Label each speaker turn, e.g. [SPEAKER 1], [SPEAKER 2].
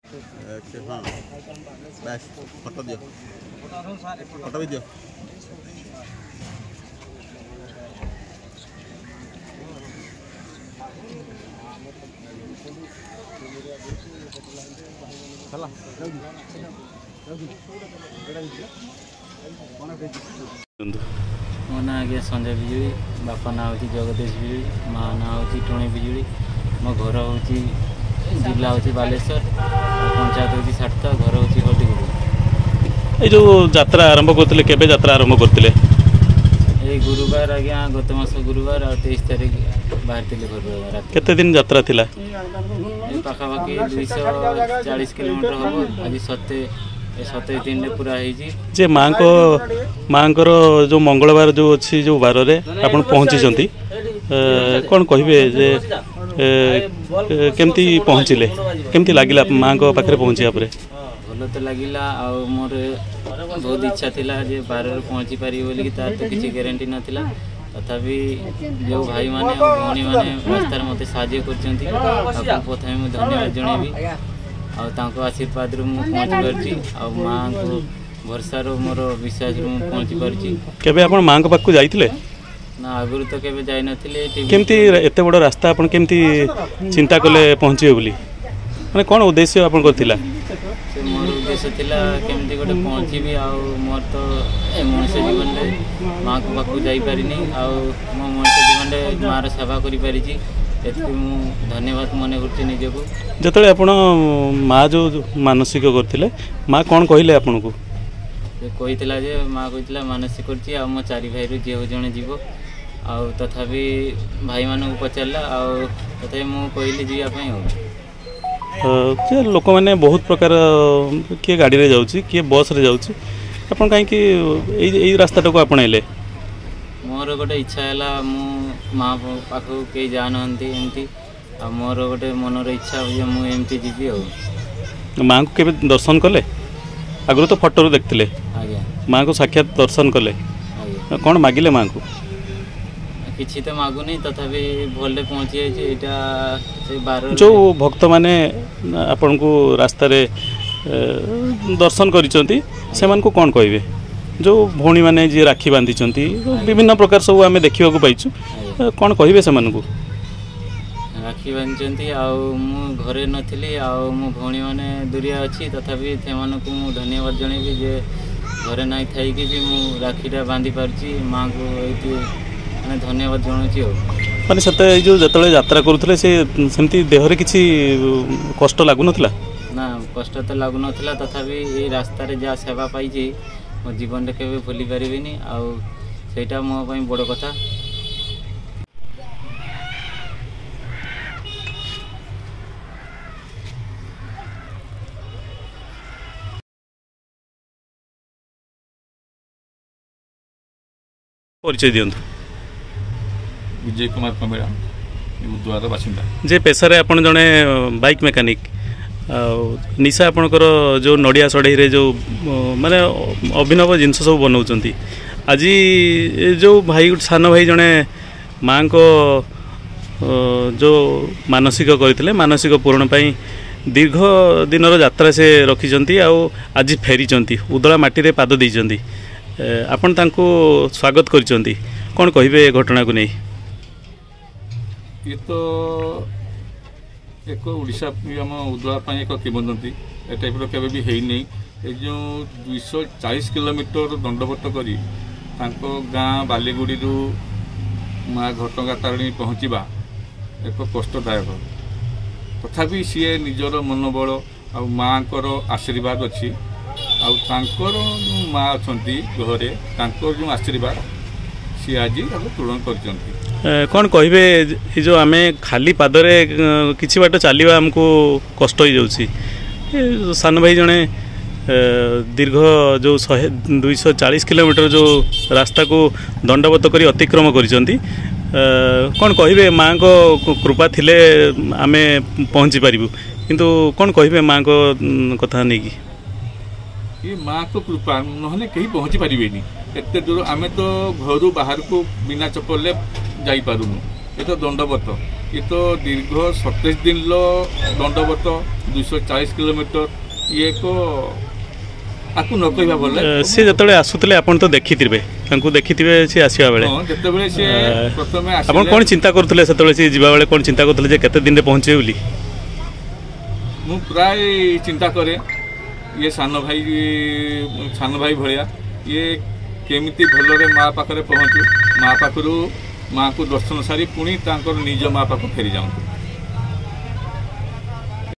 [SPEAKER 1] ହଁ, ବାସ୍, ଫଟୋ ଦିଅ, ଫଟୋ ବି ଦିଅ। ହେଲା।
[SPEAKER 2] ମୋ ନାଁ ଆଜ୍ଞା ସଞ୍ଜୟ ବିଜୁଳି, ବାପା ନାଁ ହେଉଛି ଜଗଦୀଶ ବିଜୁଳି, ମା ନାଁ ହେଉଛି ଟୁଣି ବିଜୁଳି। ମୋ ଘର ହେଉଛି, ଜିଲ୍ଲା ହେଉଛି ବାଲେଶ୍ୱର, ପଞ୍ଚାୟତ ହେଉଛି ସାତଟା, ଘର ହେଉଛି ହଳଦୀଗୁଡ଼ି।
[SPEAKER 3] ଏଇ ଯେଉଁ ଯାତ୍ରା ଆରମ୍ଭ କରିଥିଲେ, କେବେ ଯାତ୍ରା ଆରମ୍ଭ କରିଥିଲେ?
[SPEAKER 2] ଏଇ ଗୁରୁବାର ଆଜ୍ଞା, ଗତ ମାସ ଗୁରୁବାର ଆଉ 23 ତାରିଖ ବାହାରିଥିଲି ଘରୁ ରାତି।
[SPEAKER 3] କେତେ ଦିନ ଯାତ୍ରା ଥିଲା?
[SPEAKER 2] ଏ ପାଖାପାଖି 240 କିଲୋମିଟର ହେବ। ଆଜି 27 ଦିନରେ ପୁରା ହେଇଛି।
[SPEAKER 3] ଯେ ମାଆଙ୍କର ଯେଉଁ ମଙ୍ଗଳବାର ଯେଉଁ ଅଛି, ଯେଉଁ ବାରରେ ଆପଣ ପହଞ୍ଚିଛନ୍ତି, କ'ଣ କହିବେ ଯେ କେମିତି ପହଞ୍ଚିଲେ, କେମିତି ଲାଗିଲା ମାଆଙ୍କ ପାଖରେ ପହଞ୍ଚିବା ପରେ?
[SPEAKER 2] ଭଲ ତ ଲାଗିଲା, ଆଉ ମୋର ବହୁତ ଇଚ୍ଛା ଥିଲା ଯେ ବାରରେ ପହଞ୍ଚି ପାରିବି ବୋଲିକି, ତାର ତ କିଛି ଗ୍ୟାରେଣ୍ଟି ନଥିଲା। ତଥାପି ଯେଉଁ ଭାଇମାନେ ଆଉ ଭଉଣୀମାନେ ରାସ୍ତାରେ ମୋତେ ସାହାଯ୍ୟ କରିଛନ୍ତି, ତାକୁ ପ୍ରଥମେ ମୁଁ ଧନ୍ୟବାଦ ଜଣାଇବି। ଆଉ ତାଙ୍କ ଆଶୀର୍ବାଦରୁ ମୁଁ ପହଞ୍ଚି ପାରୁଛି, ଆଉ ମାଆଙ୍କୁ ଭରସାରୁ, ମୋର ବିଶ୍ୱାସରୁ ମୁଁ ପହଞ୍ଚି ପାରୁଛି।
[SPEAKER 3] କେବେ ଆପଣ ମାଆଙ୍କ ପାଖକୁ ଯାଇଥିଲେ?
[SPEAKER 2] ନା, ଆଗରୁ ତ କେବେ ଯାଇନଥିଲି।
[SPEAKER 3] କେମିତି ଏତେ ବଡ଼ ରାସ୍ତା ଆପଣ କେମିତି ଚିନ୍ତା କଲେ ପହଞ୍ଚିବେ ବୋଲି? ମାନେ କ'ଣ ଉଦ୍ଦେଶ୍ୟ ଆପଣଙ୍କର ଥିଲା?
[SPEAKER 2] ସେ ମୋର ଉଦ୍ଦେଶ୍ୟ ଥିଲା କେମିତି ଗୋଟେ ପହଞ୍ଚିବି, ଆଉ ମୋର ତ ଏ ମଣିଷ ଜୀବନରେ ମାଆଙ୍କ ପାଖକୁ ଯାଇପାରିନି, ଆଉ ମୋ ମଣିଷ ଜୀବନରେ ମାଆର ସେବା କରିପାରିଛି, ଏଥିପାଇଁ ମୁଁ ଧନ୍ୟବାଦ ମନେ କରୁଛି ନିଜକୁ।
[SPEAKER 3] ଯେତେବେଳେ ଆପଣ ମା ଯେଉଁ ମାନସିକ କରିଥିଲେ, ମା କ'ଣ କହିଲେ ଆପଣଙ୍କୁ?
[SPEAKER 2] ସେ କହିଥିଲା ଯେ, ମା କହିଥିଲା ମାନସିକ କରିଛି ଆଉ ମୋ ଚାରି ଭାଇରୁ ଯିଏ ଜଣେ ଯିବ, ଆଉ ତଥାପି ଭାଇମାନଙ୍କୁ ପଚାରିଲା, ଆଉ ତଥାପି ମୁଁ କହିଲି ଯିବା ପାଇଁ। ଆଉ
[SPEAKER 3] ଯେ ଲୋକମାନେ ବହୁତ ପ୍ରକାର, କିଏ ଗାଡ଼ିରେ ଯାଉଛି, କିଏ ବସ୍ରେ ଯାଉଛି, ଆପଣ କାହିଁକି ଏଇ ରାସ୍ତାଟାକୁ ଆପଣେଇଲେ?
[SPEAKER 2] ମୋର ଗୋଟେ ଇଚ୍ଛା ହେଲା, ମୁଁ ମା ପାଖକୁ କେହି ଯାଉନାହାନ୍ତି ଏମିତି, ଆଉ ମୋର ଗୋଟେ ମନର ଇଚ୍ଛା ଯେ ମୁଁ ଏମିତି ଯିବି। ଆଉ
[SPEAKER 3] ମାଆଙ୍କୁ କେବେ ଦର୍ଶନ କଲେ? ଆଗରୁ ତ ଫଟୋରୁ ଦେଖିଥିଲେ।
[SPEAKER 2] ଆଜ୍ଞା।
[SPEAKER 3] ମାଆଙ୍କୁ ସାକ୍ଷାତ ଦର୍ଶନ କଲେ?
[SPEAKER 2] ଆଜ୍ଞା।
[SPEAKER 3] କ'ଣ ମାଗିଲେ ମାଆଙ୍କୁ?
[SPEAKER 2] କିଛି ତ ମାଗୁନି, ତଥାପି ଭଲରେ ପହଞ୍ଚି ଯାଇଛି ଏଇଟା ସେ ବାର।
[SPEAKER 3] ଯେଉଁ ଭକ୍ତମାନେ ଆପଣଙ୍କୁ ରାସ୍ତାରେ ଦର୍ଶନ କରିଛନ୍ତି, ସେମାନଙ୍କୁ କ'ଣ କହିବେ? ଯେଉଁ ଭଉଣୀମାନେ ଯିଏ ରାକ୍ଷୀ ବାନ୍ଧିଛନ୍ତି, ବିଭିନ୍ନ ପ୍ରକାର ସବୁ ଆମେ ଦେଖିବାକୁ ପାଇଛୁ, କ'ଣ କହିବେ ସେମାନଙ୍କୁ?
[SPEAKER 2] ରାକ୍ଷୀ ବାନ୍ଧିଛନ୍ତି, ଆଉ ମୁଁ ଘରେ ନଥିଲି, ଆଉ ମୋ ଭଉଣୀମାନେ ଦୂରିଆ ଅଛି, ତଥାପି ସେମାନଙ୍କୁ ମୁଁ ଧନ୍ୟବାଦ ଜଣେଇବି ଯେ ଘରେ ନାଇଁ ଥାଇକି ବି ମୁଁ ରାକ୍ଷୀଟା ବାନ୍ଧି ପାରୁଛି ମାଆଙ୍କୁ, ଏଇଠି ମାନେ ଧନ୍ୟବାଦ ଜଣାଉଛି। ଆଉ
[SPEAKER 3] ମାନେ ସେତେ ଏଇ ଯେଉଁ ଯେତେବେଳେ ଯାତ୍ରା କରୁଥିଲେ, ସେ ସେମିତି ଦେହରେ କିଛି କଷ୍ଟ ଲାଗୁନଥିଲା?
[SPEAKER 2] ନା, କଷ୍ଟ ତ ଲାଗୁନଥିଲା, ତଥାପି ଏଇ ରାସ୍ତାରେ ଯାହା ସେବା ପାଇଛି ମୋ ଜୀବନରେ କେବେ ଭୁଲି ପାରିବିନି, ଆଉ ସେଇଟା ମୋ ପାଇଁ ବଡ଼ କଥା।
[SPEAKER 3] ପରିଚୟ ଦିଅନ୍ତୁ।
[SPEAKER 4] ବିଜୟ କୁମାର କମିଳା, ଉଦ୍ୱାର ବାସିନ୍ଦା।
[SPEAKER 3] ଯେ ପେଶାରେ ଆପଣ ଜଣେ ବାଇକ୍ ମେକାନିକ୍, ଆଉ ନିଶା ଆପଣଙ୍କର ଯେଉଁ ନଡ଼ିଆ ସଢ଼େଇରେ ଯେଉଁ ମାନେ ଅଭିନବ ଜିନିଷ ସବୁ ବନାଉଛନ୍ତି। ଆଜି ଯେଉଁ ଭାଇ, ସାନ ଭାଇ ଜଣେ ମାଆଙ୍କ ଯେଉଁ ମାନସିକ କରିଥିଲେ, ମାନସିକ ପୂରଣ ପାଇଁ ଦୀର୍ଘ ଦିନର ଯାତ୍ରା ସେ ରଖିଛନ୍ତି, ଆଉ ଆଜି ଫେରିଛନ୍ତି, ଉଦଳା ମାଟିରେ ପାଦ ଦେଇଛନ୍ତି, ଆପଣ ତାଙ୍କୁ ସ୍ୱାଗତ କରିଛନ୍ତି, କ'ଣ କହିବେ ଏ ଘଟଣାକୁ ନେଇ?
[SPEAKER 4] ଇଏ ତ ଏକ ଓଡ଼ିଶା, ଆମ ଉଦଳା ପାଇଁ ଏକ କିମ୍ବଦନ୍ତୀ। ଏ ଟାଇପ୍ର କେବେ ବି ହେଇନି। ଏ ଯେଉଁ 240 କିଲୋମିଟର ଦଣ୍ଡବତ କରି ତାଙ୍କ ଗାଁ ବାଲିଗୁଡ଼ିରୁ ମା ଘଟଗାଁ ତାରିଣୀ ପହଞ୍ଚିବା ଏକ କଷ୍ଟଦାୟକ। ତଥାପି ସିଏ ନିଜର ମନୋବଳ ଆଉ ମାଆଙ୍କର ଆଶୀର୍ବାଦ ଅଛି, ଆଉ ତାଙ୍କର ଯେଉଁ ମା ଅଛନ୍ତି ଘରେ, ତାଙ୍କର ଯେଉଁ ଆଶୀର୍ବାଦ, ସିଏ ଆଜି ତାକୁ ପୂରଣ କରିଛନ୍ତି।
[SPEAKER 3] କ'ଣ କହିବେ, ଏ ଯେଉଁ ଆମେ ଖାଲି ପାଦରେ କିଛି ବାଟ ଚାଲିବା ଆମକୁ କଷ୍ଟ ହେଇଯାଉଛି, ଏ ସାନ ଭାଇ ଜଣେ ଦୀର୍ଘ ଯେଉଁ 100 240 କିଲୋମିଟର ଯେଉଁ ରାସ୍ତାକୁ ଦଣ୍ଡବତ କରି ଅତିକ୍ରମ କରିଛନ୍ତି, କ'ଣ କହିବେ? ମାଆଙ୍କ କୃପା ଥିଲେ ଆମେ ପହଞ୍ଚି ପାରିବୁ, କିନ୍ତୁ କ'ଣ କହିବେ ମାଆଙ୍କ କଥା ନେଇକି?
[SPEAKER 4] ଏ ମାଆଙ୍କ କୃପା ନହେଲେ କେହି ପହଞ୍ଚି ପାରିବେନି ଏତେ ଦୂର। ଆମେ ତ ଘରୁ ବାହାରକୁ ବିନା ଚପଲରେ ଯାଇପାରୁନୁ, ଏ ତ ଦଣ୍ଡବତ। ଇଏ ତ ଦୀର୍ଘ 27 ଦିନର ଦଣ୍ଡବତ, 240 କିଲୋମିଟର, ଇଏ ଏକ ଆକୁ ନ କହିବା ଭଲ।
[SPEAKER 3] ସେ ଯେତେବେଳେ ଆସୁଥିଲେ ଆପଣ ତ ଦେଖିଥିବେ, ତାଙ୍କୁ ଦେଖିଥିବେ ସେ ଆସିବା ବେଳେ?
[SPEAKER 4] ହଁ, ଯେତେବେଳେ ସେ ପ୍ରଥମେ
[SPEAKER 3] ଆପଣ
[SPEAKER 4] ଆସିଲେ।
[SPEAKER 3] କ'ଣ ଚିନ୍ତା କରୁଥିଲେ ସେତେବେଳେ? ସେ ଯିବା ବେଳେ କ'ଣ ଚିନ୍ତା କରୁଥିଲେ ଯେ କେତେ ଦିନରେ ପହଞ୍ଚିବେ ବୋଲି?
[SPEAKER 4] ମୁଁ ପ୍ରାୟ ଚିନ୍ତା କରେ, ଇଏ ସାନ ଭାଇ, ସାନ ଭାଇ ଭଳିଆ, ଇଏ କେମିତି ଭଲରେ ମା ପାଖରେ ପହଞ୍ଚୁ, ମା ପାଖରୁ ମାଆକୁ ଦର୍ଶନ ସାରି ପୁଣି ତାଙ୍କର ନିଜ ମା ପାଖକୁ ଫେରି ଯାଆନ୍ତୁ।